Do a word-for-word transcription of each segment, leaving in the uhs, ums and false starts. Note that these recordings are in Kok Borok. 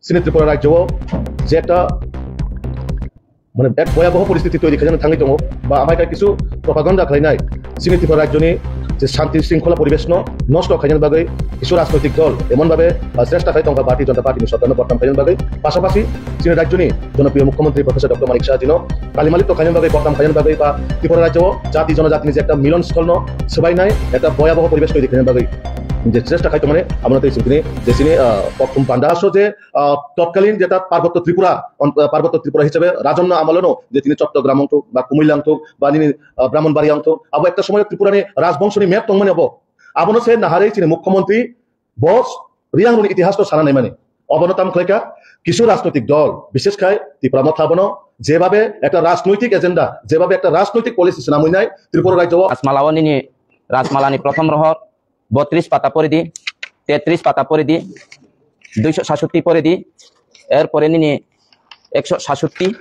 Chini Tripura rajyo o je ekta mane ek bhoyaboho poristhiti toiri khaijana thangwi tongo, ba amai kai kisu propaganda khlainai chini Tripura rajyoni je shanti shringkhola poribesh no nosto khaijana bagwi kisu rajnoitik dol emon babe, ah, chesta khai tongkha Bharatiya Janata Party ni sorkar no bodnam khaijana bagwi, pasapasi chini rajyoni jonopriyo mukhyamantri Professor Doctor Manik Saha ji no kalimali to khaijana bagwi, bodnam khaijana bagwi, ba Tripura rajyo o jati jonojati ni je ekta milon sthol no swbainai ekta bhoyaboho poribesh toiri khaijana bagwi je chesta khai tongmani, abono tei chwng tini je chini, ah, kothum panda so je ah, totkalin jeta Parbotto Tripura, on-, ah, Parbotto Tripura hisabe Rajanno amolono je tini Chottogram wngthok ba Kumilang thok ba nini, ah, Brahmanbaria wngthok, abo ekta somoyo Tripurani rajbongshoni map tongmani abo. Abono se naharwi chini mukhyamantri bo Riang runi itihas no sana naimani. Abono tam khlaika kisu rajnoitik dol, bishes khai Tipra Motha abono jebabe ekta rajnoitik agenda, jebabe ekta rajnoitik policy swnamwi nai Tripura rajyo o. Rajmala o nini Rajmala ni prothom rohor botris pata pori di, tetris pata pori di, duiso sasutti pori di, er pore nini ekso sasutti,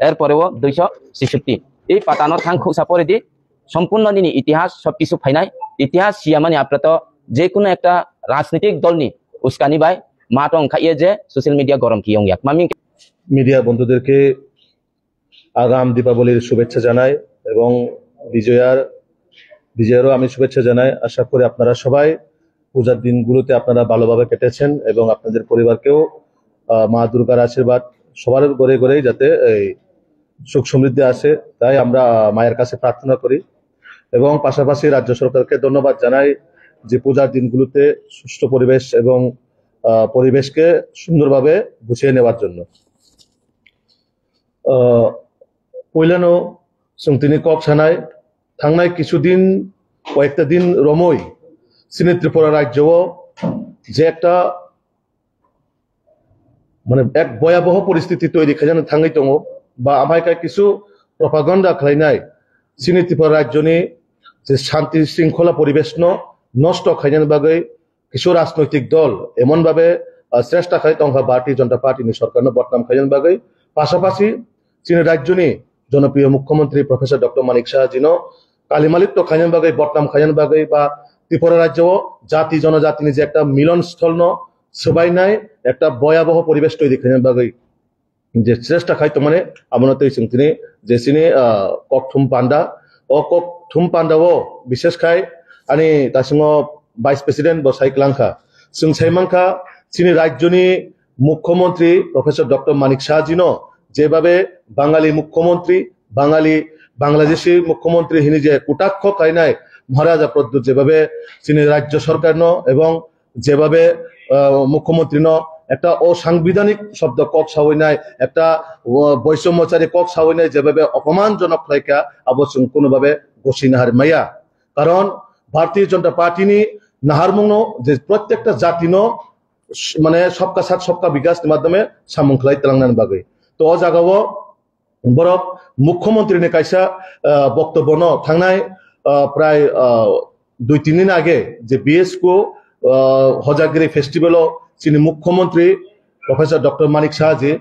er pore o duiso sisutti. Ei pata no thang khuksa pori di, sompurno nini itihas sob kisu phainai, itihas siyamani aprato je kono ekta rajnitik dol ni uskani bai ma tong kha ye je social media gorom kiyong yak. Mami media bondhuderke আগাম দীপাবলির শুভেচ্ছা জানাই এবং বিজয়ার, বিজয়েরও আমি শুভেচ্ছা জানাই। আশা করি আপনারা সবাই পূজার দিনগুলোতে আপনারা ভালোভাবে কেটেছেন এবং আপনাদের পরিবারকেও, আহ, মা দুর্গার আশীর্বাদ সবার ঘরে ঘরেই যাতে এই সুখ সমৃদ্ধি আসে, তাই আমরা, আহ, মায়ের কাছে প্রার্থনা করি। এবং পাশাপাশি রাজ্য সরকারকে ধন্যবাদ জানাই যে পূজার দিনগুলোতে সুষ্ঠু পরিবেশ এবং, আহ, পরিবেশকে সুন্দরভাবে গুছিয়ে নেওয়ার জন্য। Ah, puilano chwng tini kok sanai, thangnai kisu din, koyekta din romwi chini Tripura rajyo o je ekta mane ek bhoyaboho poristhiti toiri khaijana thangwi tongo, ba amai kai kisu propaganda khlainai chini Tripura rajyoni je shanti shringkhola poribesh no nosto khainani bagwi kisu rajnoitik dol emon babe, ah, chesta khai tongkha Bharatiya Janata Party ni sorkar no bodnam khainani bagwi, pasapasi chini rajyoni jonopriyo mukhyamantri Professor Doctor Manik Saha ji no kalimali to khainani bagwi, bodnam khainani bagwi ba Tripura rajyo o jati jonojati ni je ekta milon sthol no swbainai ekta bhoyaboho poribesh toiri khainani bagwi je chesta khai tongmani, abono tei chwng tini je chini, ah, kokthum panda, o kokthum panda o bishes khai ani tasingo Vice President bo sai kwlangkha. Chwng sai mankha chini rajyoni Mukhyamantri Professor Doctor Manik Saha ji no jebabe Bangali Mukhyamantri, Bangali Bangladeshi Mukhyamantri hini je kutakho khainai Maharaja Pradyut jebabe chini rajyo sorkar no ebong jebabe, ah, mukhyamantri no ekta osangbidanik shobdo kok sawi nai, ekta, ah, boisomochari kok sawi nai, jebabe opomanjonok khlaikha, abo chwng kuno babe gosina hari maya. Karon Bharatiya Janata Party ni naharmung no je prottekta jati no s-, mane sabka saath sabka bikas ni madhyome samung khlai tlangnani bagwi. To o jaga o borok mukhyamantri ni kaisa, ah, boktobyo no thangnai, ah, prai, ah, dui tin din age je B S K, ah, Hojagiri Festival o chini mukhyamantri Professor Doctor Manik Saha ji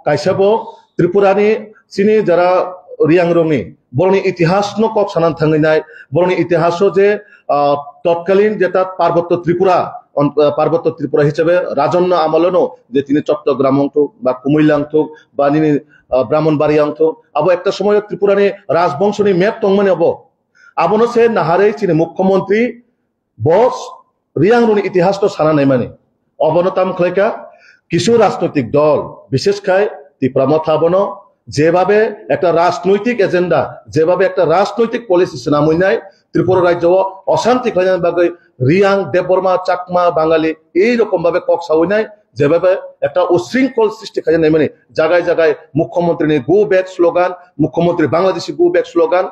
kaisa bo Tripura ni chini jara Riang rokni borokni itihas no kok sanan thangwi nai, borokni itihas o je, ah, totkalin jeta Parbotto Tripura, on-, ah, Parbotto Tripura hisabe Rajanno amolono je tini Chottogram wngthok ba Kumilang thok ba nini, ah, Brahmanbaria wngthok, abo ekta somoyo Tripura ni rajbongshoni map tongmani abo. Abono se naharwi chini mukhyamantri bo Riang runi itihas to sana naimani. Obono tam khlaika kisu rajnoitik dol, bishes khai Tipra Motha bono jebabe ekta rajnoitik agenda, jebabe ekta rajnoitik policy swnamwi nai Tripura rajyo o oshanti khlainani bagwi Riang, Debbarma, Chakma, Bangali ei rokom babe kok sawi nai, jebabe ekta usringkhol srishti khaina naimani jagai jagai mukhyamantri ni go back slogan, mukhyamantri Bangladeshi go back slogan,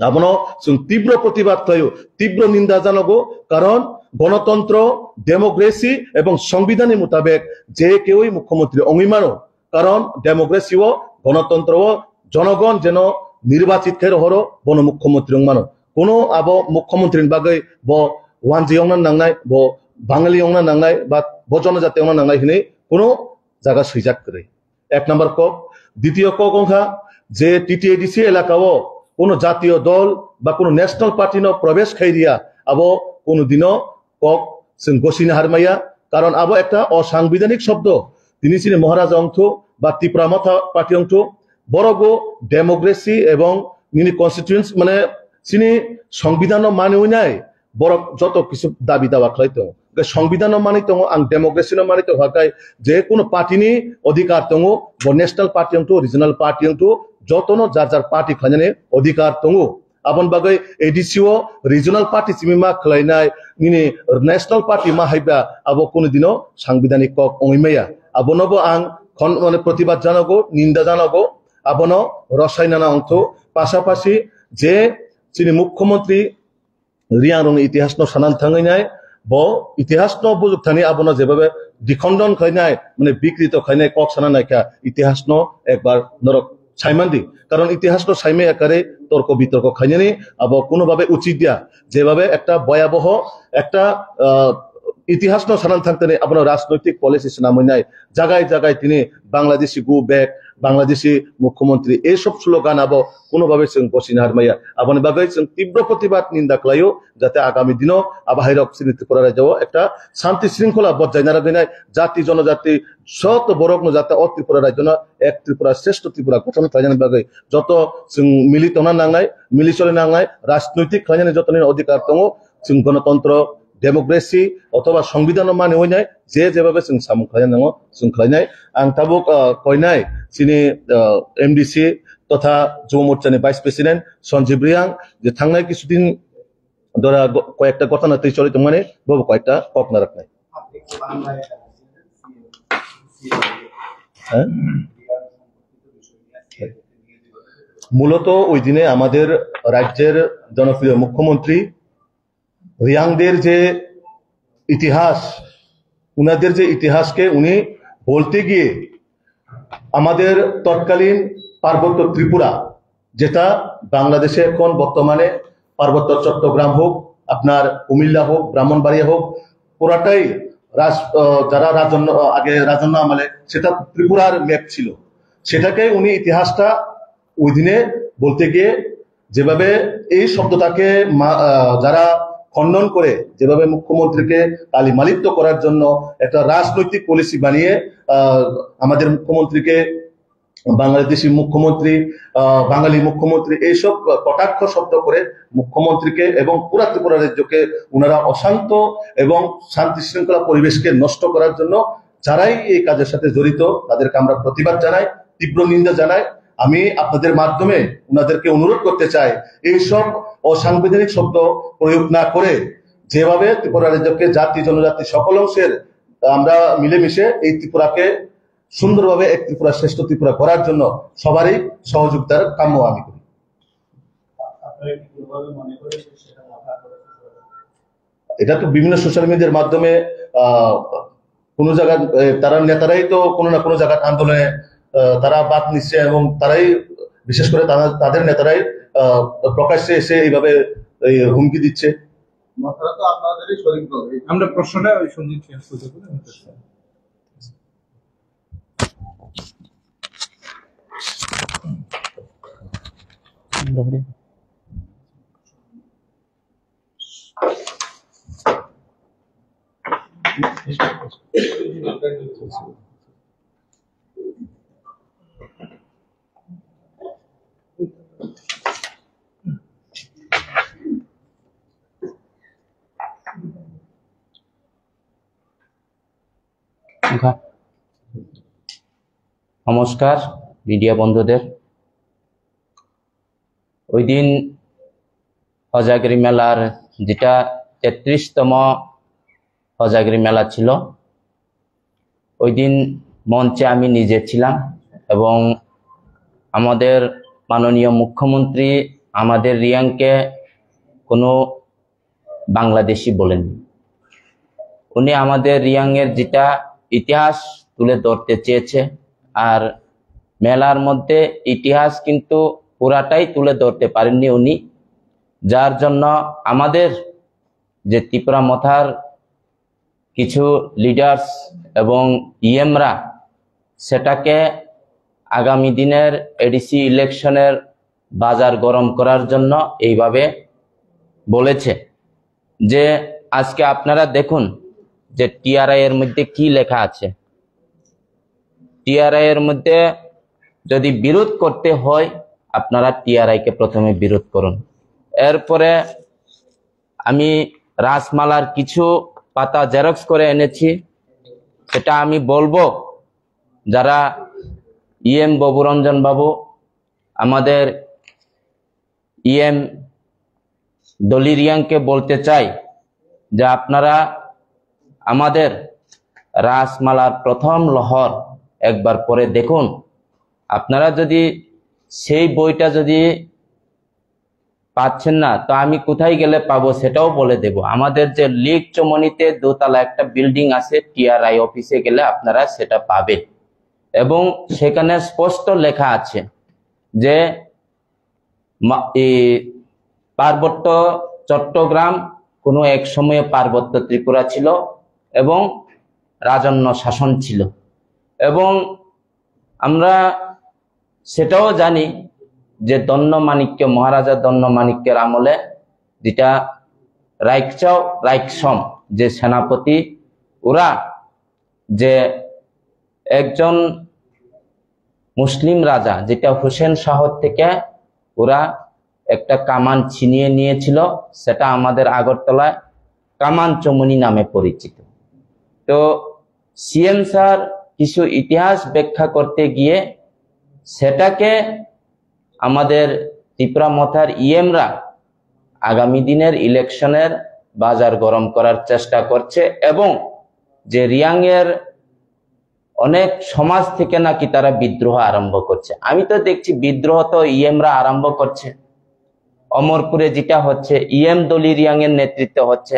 abono chwng tibro protibad khlaio, tibro ninda janogo, karon gonotontro, democracy ebong songbidani mutabek je keui mukhyamantri ongwi mano, karon democracy o, gonotontro o jonogon jeno nirbachit khai rohoro bono mukhyamantri wng mano. Kuno abo mukhyamantri ni bagwi bo wanji ongna nangnai, bo Bangali ongna nangnai, ba bo jonojati ongna nangnai hinwi kuno jaga swijak kwrwi. Ek number kok. Ditiyo kok wngkha je T T A D C elaka o kuno jatiyo dol ba kuno national party no probesh khai riya, abo kuno dino kok chwng gosina harmaya, karon abo ekta osangbidanik shobdo. Tini chini Maharaja wngthu ba Tipra Motha party wngthu, borok bo democracy ebong nini constituency mane chini songbidhan no mani wngnai borok joto kisu dabi dawa khlai tongo. Hwnkhe songbidhan no mani tongo, ang democracy no mani tongo, hakai je kuno party ni odhikar tongo, bo national party wngthu, regional party wngthu, joto no jar jar party khlainani odhikar tongo. Aboni bagwi A D C o regional party simi ma khlainai, nini national party ma haiba, abo kunu dino sangbidanik kok wngwi maya. Abono bo ang khon-, mane protibad janogo, ninda janogo, abono rwsainana wngthu. Pasapasi je chini mukhyamantri Riang rokni itihas no sanan thangwi nai, bo itihas no bujuk thani abono jebabe dikhondon khlainai, mane bikrito khlainai kok sana naikha, itihas no ekbar norok saimandi. Karon itihas no saimaya kare torko bitorko khainani abo kuno babe uchit ya. Jebabe ekta boyaboho ekta, ah, itihas no sanan thangtani abono rajnoitik policy swnamwi nai. Jagai jagai tini Bangladeshi go back, Bangladeshi mukhyamantri, ei sob slogan abo kuno babe chwng gosina harmaya. Aboni bagwi chwng tibro protibad ninda khlaio, jate agami dino abo hairok chini Tripura rajyo ekta shanti shringkhola bojai narwgwi nai, jati jonojati soto borokno jate o Tripura rajyono ek Tripura, shreshto Tripura gothon khlainani bagwi joto chwng mili tongna nangnai, mili choli nangnai, rajnoitik khlainani joto nini odhikar tongo, chwng gonotontro, democracy othoba songbidhano mani wngnai, je jebabe chwng samung khlaina nango, chwng khlainai. Ang tabuk, ah, koinai chini, ah, M D C totha Jubo Morchani Vice President Sanjeev Reang je thangnai kisudin dora go-, koyekta gotana twi choli tongmani, bobo koyekta kok naraknai. হ্যাঁ? মূলত ওই দিনে আমাদের রাজ্যের জনপ্রিয় মুখ্যমন্ত্রী রিয়াংদের যে ইতিহাস, উনাদের যে ইতিহাসকে উনি বলতে গিয়ে আমাদের তৎকালীন পার্বত্য ত্রিপুরা, যেটা বাংলাদেশে এখন বর্তমানে পার্বত্য চট্টগ্রাম হোক, আপনার কুমিল্লা হোক, ব্রাহ্মণবাড়িয়া হোক, পুরাটাই রাজ-, আহ, যারা রাজন্য, আহ, আগে রাজন্য আমলে সেটা ত্রিপুরার ম্যাপ ছিল, সেটাকে উনি ইতিহাসটা ওই দিনে বলতে গিয়ে যেভাবে এই শব্দটাকে মা-, আহ, যারা খণ্ডন করে, যেভাবে মুখ্যমন্ত্রীকে কালিমালিপ্ত করার জন্য একটা রাজনৈতিক পলিসি বানিয়ে, আহ, আমাদের মুখ্যমন্ত্রীকে বাংলাদেশি মুখ্যমন্ত্রী, আহ, বাঙালি মুখ্যমন্ত্রী, এইসব কটাক্ষ শব্দ করে মুখ্যমন্ত্রীকে এবং পুরা ত্রিপুরা রাজ্যকে ওনারা অশান্ত এবং শান্তি শৃঙ্খলা পরিবেশকে নষ্ট করার জন্য যারাই এই কাজের সাথে জড়িত, তাদেরকে আমরা প্রতিবাদ জানাই, তীব্র নিন্দা জানাই। আমি আপনাদের মাধ্যমে ওনাদেরকে অনুরোধ করতে চাই, এইসব অসাংবিধানিক শব্দ প্রয়োগ না করে যেভাবে ত্রিপুরা রাজ্যকে জাতি জনজাতি সকল অংশের আমরা মিলেমিশে এই ত্রিপুরাকে সুন্দরভাবে এক ত্রিপুরা শ্রেষ্ঠ ত্রিপুরা করার জন্য সবারই সহযোগিতার কাম্য আমি করি। এটা তো বিভিন্ন সোশ্যাল মিডিয়ার মাধ্যমে, আহ, কোনো জায়গায়, এ, তারা নেতারাই তো কোনো না কোনো জায়গার আন্দোলনে, আহ, তারা বাদ নিচ্ছে এবং তারাই বিশেষ করে তারা, তাদের নেতারাই, আহ, প্রকাশ্যে এসে এইভাবে এই হুমকি দিচ্ছে। তারা তো আপনাদেরই শরিক দল। আমরা প্রশ্নটা ওই সঞ্জিত সিংহ খুঁজে বলে আমি করছি। নমস্কার মিডিয়া বন্ধুদের। ওই দিন হজাগিরি মেলার যেটা তেত্রিশতম হজাগিরি মেলা ছিল, ওই দিন মঞ্চে আমি নিজে ছিলাম এবং আমাদের মাননীয় মুখ্যমন্ত্রী আমাদের রিয়াংকে কোনো বাংলাদেশি বলেননি। উনি আমাদের রিয়াংয়ের যেটা ইতিহাস তুলে ধরতে চেয়েছে, আর মেলার মধ্যে ইতিহাস কিন্তু পুরাটাই তুলে ধরতে পারেননি উনি, যার জন্য আমাদের যে তিপ্রা মথার কিছু লিডার্স এবং ইএমরা সেটাকে আগামী দিনের এডিসি ইলেকশনের বাজার গরম করার জন্য এইভাবে বলেছে। যে আজকে আপনারা দেখুন যে টিআরআই এর মধ্যে কি লেখা আছে। টিআরআই এর মধ্যে যদি বিরোধ করতে হয়, আপনারা টিআরআই কে প্রথমে বিরোধ করুন। এরপরে আমি রাসমালার কিছু পাতা জেরক্স করে এনেছি, সেটা আমি বলবো। যারা ইএম বাবুরঞ্জন বাবু, আমাদের ইএম দলি রিয়াংকে বলতে চাই যে আপনারা আমাদের রাসমালার প্রথম লহর একবার পড়ে দেখুন। আপনারা যদি সেই বইটা যদি পাচ্ছেন না, তো আমি কোথায় গেলে পাবো সেটাও বলে দেব। আমাদের যে লিক চমনিতে দোতলা একটা বিল্ডিং আছে, টিআরআই অফিসে গেলে আপনারা সেটা পাবেন। এবং সেখানে স্পষ্ট লেখা আছে যে মা-, এই পার্বত্য চট্টগ্রাম কোনো এক সময়ে পার্বত্য ত্রিপুরা ছিল এবং রাজন্য শাসন ছিল। এবং আমরা সেটাও জানি যে দণ্ড মাণিক্য, মহারাজা দণ্ড মাণিক্যের আমলে যেটা রাইকচাও রাইকসম, যে সেনাপতি, ওরা যে একজন মুসলিম রাজা, যেটা হুসেন শাহ থেকে ওরা একটা কামান ছিনিয়ে নিয়েছিল, সেটা আমাদের আগরতলায় কামান চমুনি নামে পরিচিত। তো সিএম স্যার কিছু ইতিহাস ব্যাখ্যা করতে গিয়ে সেটাকে আমাদের তিপ্রা মথার ইএমরা আগামী দিনের ইলেকশনের বাজার গরম করার চেষ্টা করছে এবং যে রিয়াংয়ের অনেক সমাজ থেকে নাকি তারা বিদ্রোহ আরম্ভ করছে। আমি তো দেখছি বিদ্রোহ তো ইএমরা আরম্ভ করছে। অমরপুরে যেটা হচ্ছে, ইএম দলি রিয়াংয়ের নেতৃত্বে হচ্ছে।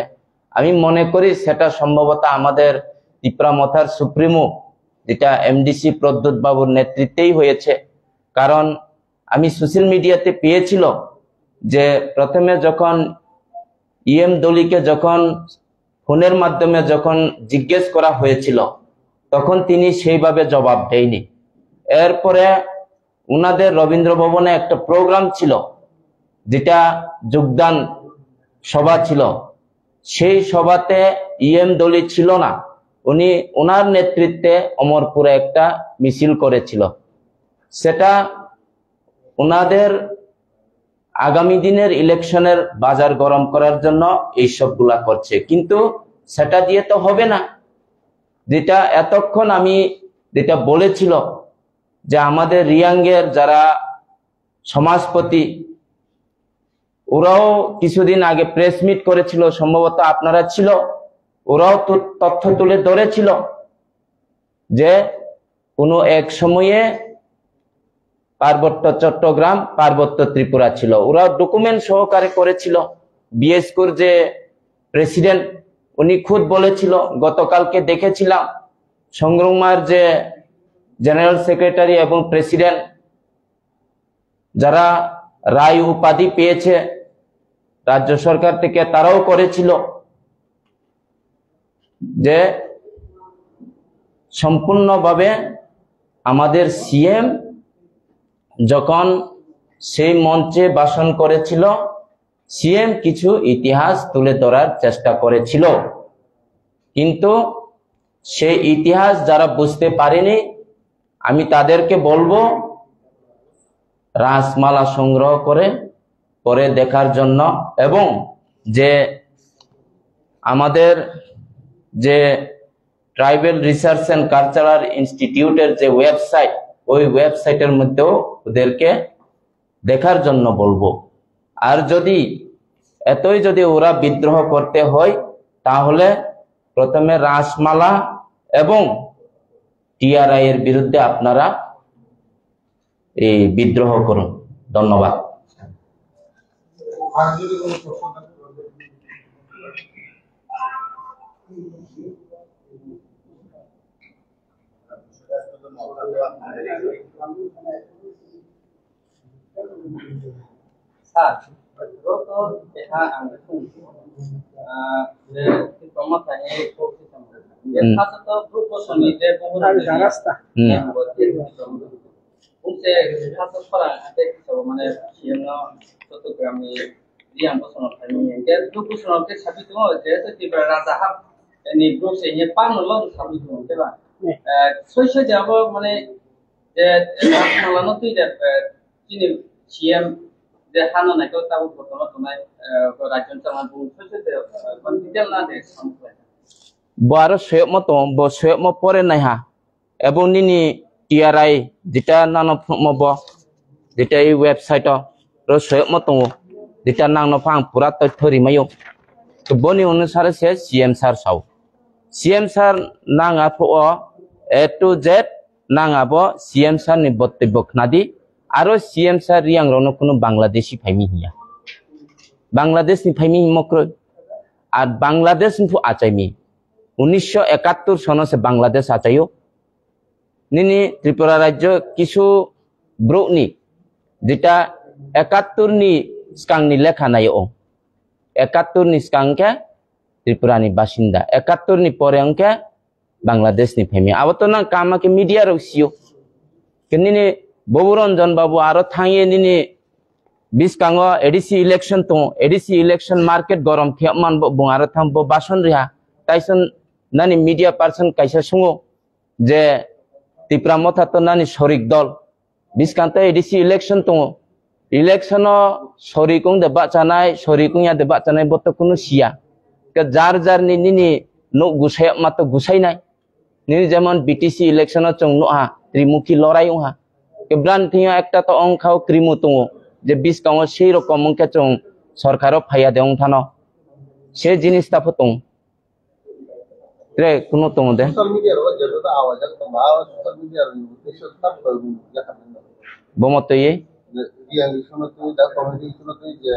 আমি মনে করি সেটা সম্ভবত আমাদের তিপ্রা মথার সুপ্রিমো, যেটা এমডিসি প্রদ্যুৎ বাবুর নেতৃত্বেই হয়েছে। কারণ আমি সোশ্যাল মিডিয়াতে পেয়েছিল যে প্রথমে যখন ইএম দলিকে যখন ফোনের মাধ্যমে যখন জিজ্ঞেস করা হয়েছিল, তখন তিনি সেইভাবে জবাব দেয়নি। এরপরে ওনাদের রবীন্দ্র ভবনে একটা প্রোগ্রাম ছিল, যেটা যোগদান সভা ছিল। সেই সভাতে ইএম দলি ছিল না, উনি ওনার নেতৃত্বে অমরপুরে একটা মিছিল করেছিল। সেটা ওনাদের আগামী দিনের ইলেকশনের বাজার গরম করার জন্য এই সবগুলা করছে, কিন্তু সেটা দিয়ে তো হবে না। যেটা এতক্ষণ আমি যেটা বলেছিল যে আমাদের রিয়াংয়ের যারা সমাজপতি, ওরাও কিছুদিন আগে প্রেস মিট করেছিল, সম্ভবত আপনারা ছিল, ওরাও তো তথ্য তুলে ধরেছিল যে কোনো এক সময়ে পার্বত্য চট্টগ্রাম, পার্বত্য ত্রিপুরা ছিল। ওরা ডকুমেন্ট সহকারে করেছিল। বিএসকুর যে প্রেসিডেন্ট, উনি খুদ বলেছিল, গতকালকে দেখেছিলাম, সংগ্রামার যে জেনারেল সেক্রেটারি এবং প্রেসিডেন্ট, যারা রায় উপাধি পেয়েছে রাজ্য সরকার থেকে, তারাও করেছিল যে সম্পূর্ণভাবে আমাদের সিএম যখন সেই মঞ্চে ভাষণ করেছিল, সিএম কিছু ইতিহাস তুলে ধরার চেষ্টা করেছিল, কিন্তু সেই ইতিহাস যারা বুঝতে পারেনি, আমি তাদেরকে বলবো রাসমালা সংগ্রহ করে পরে দেখার জন্য, এবং যে আমাদের যে ট্রাইবাল রিসার্চ অ্যান্ড কালচারাল ইনস্টিটিউটের যে ওয়েবসাইট, ওই ওয়েবসাইটের মধ্যেও ওদেরকে দেখার জন্য বলবো। আর যদি এতই যদি ওরা বিদ্রোহ করতে হয়, তাহলে প্রথমে রাসমালা এবং টিআরআই এর বিরুদ্ধে আপনারা এই বিদ্রোহ করুন। ধন্যবাদ। Sir, gotho keha ang khe song, ah, je Tipra Motha ni kok se tong. Je Hmm. First to Bru Bosong ni je bubu ni Hmm. Bung se first khorang ate kisa bo mane C M no Chattogram ni Riang Bosong no thani. Je Bru Bosong no khe sabi tongo, je to Tipra Raja hap ni Bru se ye pan no lo sabi tongo, khe ba? Eh, soi soi de abo mane je Rajmala no twi de, eh, chini C M je hano naikhe tabuk bortoman tongnai, eh, rajyo chama bung soi soi de, eh, kon detail na de samkhlai. Bo aro soyokmo tongo, bo soyokmo pore naiha. Ebong nini T R I jeta nano phunukmo bo, jeta ei website o ro soyokmo tongo, jeta nangno phang pura toitho rimaio. To boni onusare se C M sir sao. C M sir nang aphuru o A to Z nang abo C M sir ni bottobyo khnadi, aro C M sir riyang rokno kunu Bangladeshi phaimi hiya. Bangladesh ni phaimi himo kroi. Ar Bangladesh ni phu achaimi. Unisho ekattor sono se Bangladesh achaio. Nini Tripura rajyo kisu brokni jeta ekattor ni skang ni lekha naio. Ekattor ni skang khe Tripura ni basinda. Ekattor ni pore hwnkhe Bangladesh ni phaimi. Abo to nang kama khe media rok sio. Khe nini Bobu Ranjan babu aro thangye nini biskango A D C election tongo. A D C election market gorom khe man bo bung aro thang bo bason riha. Taison nani media person kaisa sungo je Tipra Motha to nani sorik dol. Biskango A D C election tongo. Election o sorik wng de bachanai, sorik wngya de bachanai bo to kunu siya. Ke jar jar ni nini nuk gusai ma to gusainai. Nini jemon B T C election o chwng nukha, Trimukhi lorai wngha. Ke bran thingyo ekta to wngkha o krimu tongo. Je biskango sei rokom wngkhe chwng sorkaro phaiya de wngthano. Se jinis ta pho tongo. Tre kuno tongo de. Social media ro je to awa jak to ma social media ro ni uddesho ta ko ya kan. Bomo toye. Dia ni sono to da community sono to je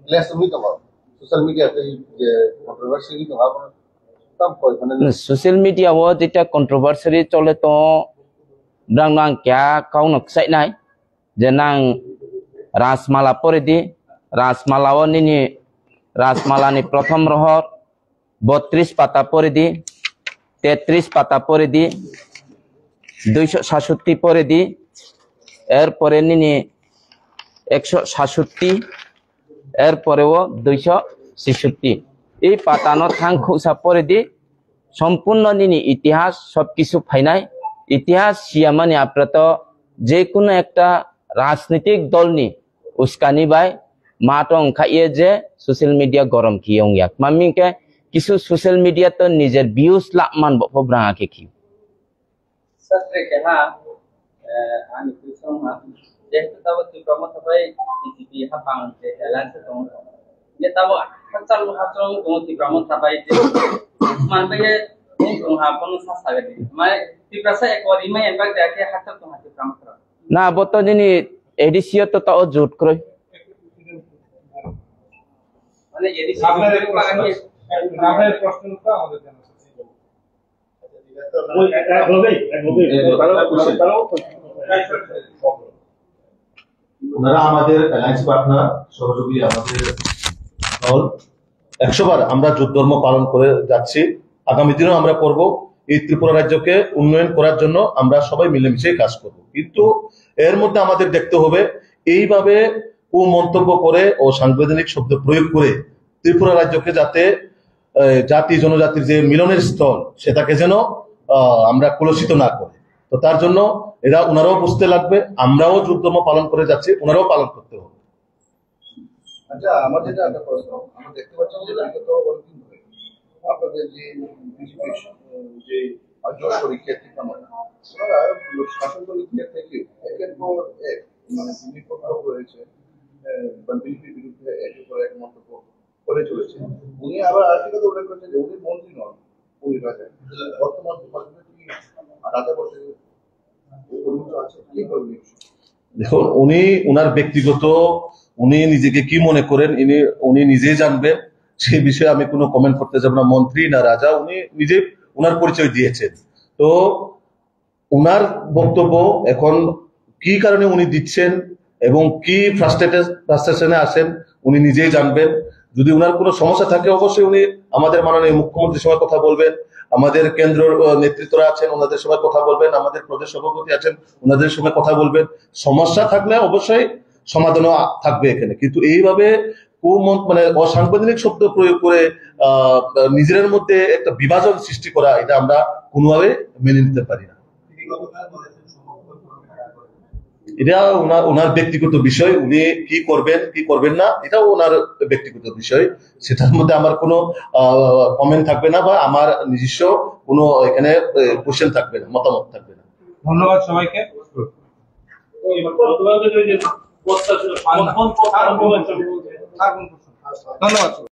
less mi to social media to je controversy ni to ma tam ko mane. Social media o jeta controversy chole to brang nang kya kau no ksai nai. Je nang Rajmala pore di, Rajmala o nini Rajmala ni prothom rohor botris pata pore di, tetris pata pore di, duiso sasutti pore di, erpore nini ekso sasutti, erpore o duiso sisutti. Ei pata no thang khuksa pore di, sompurno nini itihas sob kisu phainai, itihas siyamani aprato je kuno ekta rajnitik dol ni uskani bai mato wngkha ye je social media gorom khiye wngya. Mami ke kisu social media to nijer views lak man bo pho branga khe khi. Satre keha, eh, ani question ha, jehetu tabo Tipra Motha bai B J P ha pang je alliance tong. Ye tabo hachal hachal tong Tipra Motha bai je man bai ye tong ha pon sa sa gadi. Mai Tipra sa ek wari mai en bai ke hachal tong ha Tipra Motha. Na bo to nini A D C o to ta o jut kroi. Mane A D C আপনার এই প্রশ্ন, আপনার এই প্রশ্নটা আমাদের জানা উচিত। ওই এক, এক ভাবেই, এক ভাবেই। এই তারাও, তারাও, তারাও ওনারা আমাদের অ্যালায়েন্স পার্টনার, সহযোগী আমাদের দল। একশো বার আমরা জোট ধর্ম পালন করে যাচ্ছি, আগামী দিনেও আমরা করব। এই ত্রিপুরা রাজ্যকে উন্নয়ন করার জন্য আমরা সবাই মিলেমিশে কাজ করব। কিন্তু এর মধ্যে আমাদের দেখতে হবে, এইভাবে কুমন্তব্য করে ও সাংবিধানিক শব্দ প্রয়োগ করে ত্রিপুরা রাজ্যকে যাতে, আহ, জাতি জনজাতির যে মিলনের স্থল, সেটাকে যেন, আহ, আমরা কলুষিত না করে। তো তার জন্য এরা, ওনারাও বুঝতে লাগবে, আমরাও জোট ধর্ম পালন করে যাচ্ছি, ওনারাও পালন করতে হবে। আচ্ছা, আমার যেটা একটা প্রশ্ন, আমরা দেখতে পাচ্ছি যে বিগত অনেকদিন ধরে আপনাদের যে বিজেপির যে জোট শরিক ক্ষেত্রে, ওনারা শাসক দলের ক্ষেত্রে কি একের পর এক, মানে, বিজেপি পক্ষেও রয়েছে, আহ, বা বিজেপির বিরুদ্ধে একের পর এক মন্তব্য করে চলেছে। উনি আবার আরেকটি কথা উল্লেখ করেছেন যে উনি মন্ত্রী নন, উনি রাজা। বর্তমান সমাজে কি রাজা বলতে পরিণত আছে? কি বলবেন এই বিষয়ে? দেখুন, উনি ওনার ব্যক্তিগত, উনি নিজেকে কি মনে করেন, ইনি, উনি নিজেই জানবেন। সে বিষয়ে আমি কোনো কমেন্ট করতে যাব না। মন্ত্রী না রাজা, উনি নিজে ওনার পরিচয় দিয়েছেন। তো ওনার বক্তব্য এখন কি কারণে উনি দিচ্ছেন এবং কি ফ্রাস্ট্রেটেড, ফ্রাস্ট্রেশনে আছেন, উনি নিজেই জানবেন। যদি ওনার কোনো সমস্যা থাকে, অবশ্যই উনি আমাদের মাননীয় মুখ্যমন্ত্রীর সঙ্গে কথা বলবেন, আমাদের কেন্দ্রর, আহ, নেতৃত্বরা আছেন, ওনাদের সঙ্গে কথা বলবেন, আমাদের প্রদেশ সভাপতি আছেন, ওনাদের সঙ্গে কথা বলবেন। সমস্যা থাকলে অবশ্যই সমাধানও আ-, থাকবে এখানে, কিন্তু এইভাবে কুমন্ত মানে অসাংবিধানিক শব্দ প্রয়োগ করে আহ, নিজেদের মধ্যে একটা বিভাজন সৃষ্টি করা, এটা আমরা কোনোভাবে মেনে নিতে পারি না। এটা ওনার ওনার ব্যক্তিগত বিষয়, উনি কি করবেন কি করবেন না, এটাও ওনার ব্যক্তিগত বিষয়। সেটার মধ্যে আমার কোনো কমেন্ট থাকবে না বা আমার নিজস্ব কোনো এখানে কোশ্চেন থাকবে না, মতামত থাকবে না। ধন্যবাদ সবাইকে। ধন্যবাদ।